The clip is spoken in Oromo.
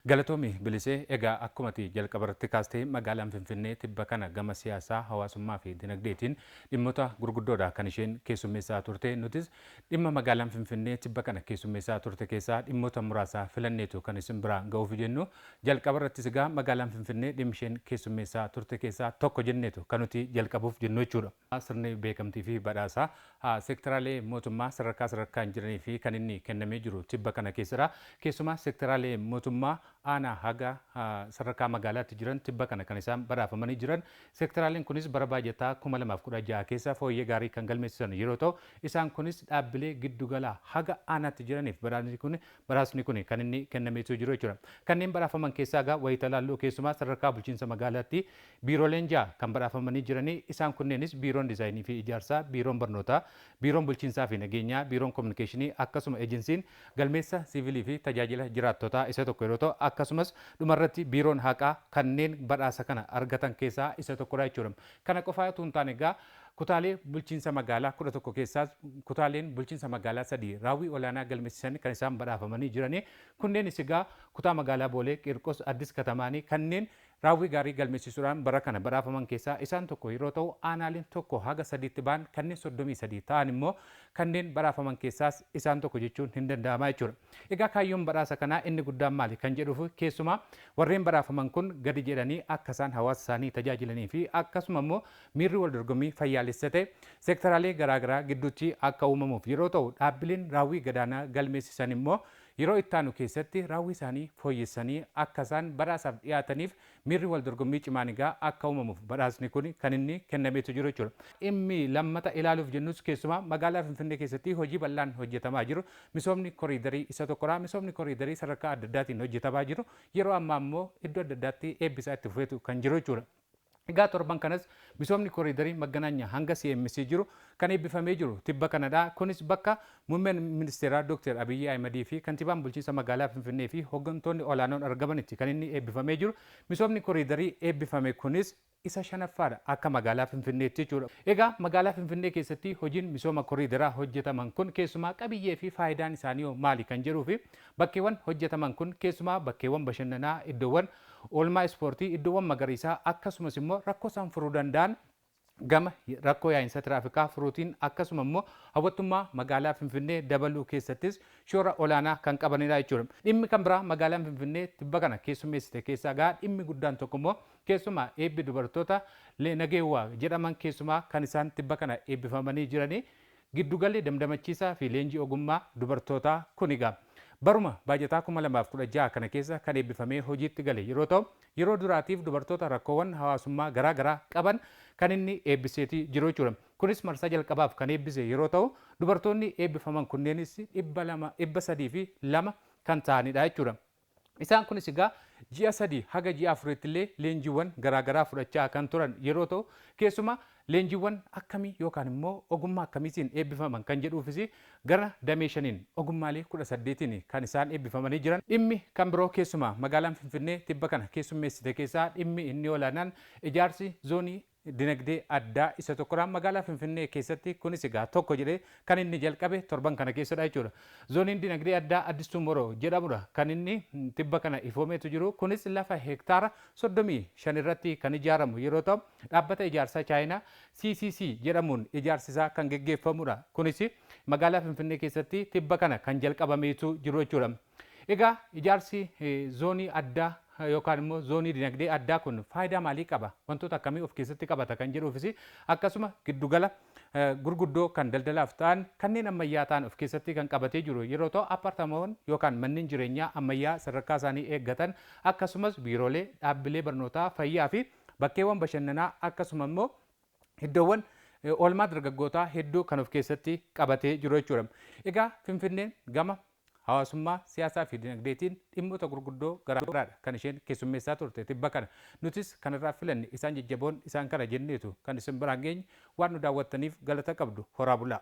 Galatoomi Bilisee. Egaa akkumati jalqaba irratti kaastee, magaalaan Finfinnee tibba kana gama siyaasaa, hawaasummaa fi dinagdeetiin dhimmoota gurguddoodha kan isheen keessummeessaa turte. Nutis dhimma magaalaan Finfinnee tibba kana keessummeessaa turte keessaa dhimmoota muraasa filanneetu kan isin biraan ga'uuf jennu. Jalqaba irrattis egaa magaalaan Finfinnee dhimmi isheen keessummeessaa turte keessaa tokko jenneetu kan nuti jalqabuuf jennu jechuudha. Sirni beekamtii fi badhaasaa seektaraalee mootummaa sadarkaa sadarkaan jiranii fi kan inni kennamee jiru tibba kana keessadha. Keessumaa seektaraalee mootummaa aanaa haga sadarkaa magaalaatti jiran tibba kana kan isaan badhaafamanii jiran. Seektaraaleen kunis bara baajataa 2016 keessa fooyyee gaarii kan galmeessisan yeroo ta'u, isaan kunis dhaabbilee giddugalaa haga aanaatti jiraniif badhaasni kun kan inni kennameetu jiru jechuudha. Kanneen badhaafaman keessaa egaa wayita laalluu, keessumaa sadarkaa bulchiinsa magaalaatti biirooleen 6 kan badhaafamanii jiranii. Isaan kunneenis biiroon diizaayinii fi ijaarsaa, biiroon barnootaa, biiroon bulchiinsaa fi nageenyaa, biiroon kominikeeshinii, akkasuma ejensiin galmeessa siivilii fi tajaajila jiraattotaa isa tokko yeroo ta'u, akkasumas dhumarratti biiroon haqaa kanneen badhaasa kana argatan keessaa isa tokkodha jechuudha. Kana qofaa otoo hin taane, egaa kutaalee bulchiinsa magaalaa 11 keessaas kutaaleen bulchiinsa magaalaa 3 raawwii olaanaa galmeessisan kan isaan badhaafamanii jiranii. Kunneenis egaa kutaa magaalaa Boolee, Qiirqos, Addis Katamaanii kanneen raawwii gaarii galmeessisuudhaan bara kana badhaafaman keessaa isaan tokko yeroo ta'u, aanaaleen 1 haga 3tti ba'an kanneen 33 ta'an immoo kanneen badhaafaman keessaas isaan tokko jechuun hin danda'ama jechuudha. Egaa kaayyoon badhaasa kanaa inni guddaan maali kan jedhuuf, keessumaa warreen badhaafaman kun gadi jedhanii akka isaan hawaasa isaanii tajaajilanii fi akkasuma immoo miirri wal dorgommii fayyaalessa ta'e seektaraalee garaagaraa gidduutti akka uumamuuf yeroo ta'u, dhaabbileen raawwii gadaanaa galmeessisan immoo yeroo ittaanu keessatti raawwii isaanii fooyyessanii akka isaan badhaasaaf dhiyaataniif miirri wal dorgommii cimaan egaa akka uumamuuf badhaasni kun kan inni kennameetu jiru jechuudha. Dhimmi lammata ilaaluuf jennus, keessumaa magaalaa Finfinnee keessatti hojii bal'aan hojjetamaa jiru misoomni koriidarii isa tokkodha. Misoomni koriidarii sadarkaa adda addaatiin hojjetamaa jiru yeroo ammaa immoo iddoo adda addaatti eebbisaa itti fufeetu kan jiru jechuudha. Egaa torban kanas misoomni koriidarii Magganaanya hanga CMC jiru kan eebbifamee jiru tibba kanadha. Kunis bakka muummeen ministeeraa Dr. Abiyyi Ahimadii fi kantiibaan bulchiinsa magaalaa Finfinnee fi hooggantoonni olaanoon argamanitti kan inni eebbifamee jiru. Misoomni koriidarii eebbifame kunis isa shanaffaadha akka magaalaa Finfinneetti jechuudha. Egaa magaalaa Finfinnee keessatti hojiin misooma koriidaraa hojjetaman kun keessumaa qabiyyee fi faayidaan isaanii maali kan jedhuu fi bakkeewwan hojjetaman kun keessumaa bakkeewwan bashannanaa, iddoowwan oolmaa ispoortii, iddoowwan magariisaa, akkasumas immoo rakkoo isaan furuu danda'an gama rakkoo yaa'insa tiraafikaa furuutiin, akkasuma immoo hawwattummaa magaalaa Finfinnee dabaluu keessattis shoora olaanaa kan qabanidha jechuudha. Dhimmi kan biraa magaalaan Finfinnee tibba kana keessummeessite keessaa gaa dhimmi guddaan tokko immoo keessumaa eebbi dubartoota Nageewwaa jedhaman, keessumaa kan isaan tibba kana eebbifamanii jiranii giddugalli damdamachiisaa fi leenjii ogummaa dubartootaa kun egaa baruma baajataa 2016 kana keessa kan eebbifamee hojiitti gale yeroo ta'u, yeroo duraatiif dubartoota rakkoowwan hawaasummaa garaa garaa qaban kan inni eebbiseetii jiru jechuudha. Kunis marsaa jalqabaaf kan eebbise yeroo ta'u, dubartoonni eebbifaman kunneenis 200, 302 kan ta'anidha jechuudha. Isaan kunis egaa ji'a 3 haga ji'a 4tti illee leenjiiwwan garaagaraa fudhachaa kan turan yeroo ta'u, keessumaa leenjiiwwan akkamii yookaan immoo ogummaa akkamiitiin eebbifaman kan jedhuufis gara damee shaniin ogummaalee 18n kan isaan eebbifamanii jiran. Dhimmi kan biroo keessumaa magaalaan Finfinnee tibba kana keessummeessite keessaa dhimmi inni olaanaan ijaarsi zoonii dinagdee addaa isa tokkodha. Magaalaa Finfinnee keessatti kunis egaa tokko jedhee kan inni jalqabe torban kana keessadha jechuudha. Zooniin dinagdee addaa Addis Tomorrow jedhamudha kan inni tibba kana ifoomeetu jiru. Kunis lafa hektaara 35 irratti kan ijaaramu yeroo ta'u, dhaabbata ijaarsaa Chaayinaa CCC jedhamuun ijaarsi isaa kan geggeeffamudha. Kunis magaalaa Finfinnee keessatti tibba kana kan jalqabameetu jiru jechuudha. Egaa ijaarsi zoonii addaa yookaan immoo zoonii dinagdee addaa kun faayidaa maalii qaba? Wantoota akkamii of keessatti qabata kan jedhuufis, akkasuma giddugala gurguddoo kan daldalaaf ta'an kanneen ammayyaa ta'an of keessatti kan qabatee jiru yeroo ta'u, appaartamoon yookaan manneen jireenyaa ammayyaa sadarkaa isaanii eeggatan, akkasumas biiroolee, dhaabbilee barnootaa, fayyaa fi bakkeewwan bashannanaa, akkasuma immoo iddoowwan oolmaa dargaggootaa hedduu kan of keessatti qabatee jiru jechuudha. Egaa Finfinneen gama hawaasummaa, siyaasaa fi dinagdeetiin dhimmoota gurguddoo garaagaraadha kan isheen keessummeessaa turte tibba kana. Nutis kanarraa filanne isaan jajjaboon isaan kana jenneetu kan isin biraan geenye. Waan nu daawwattaniif galata qabdu. Horaa bulaa.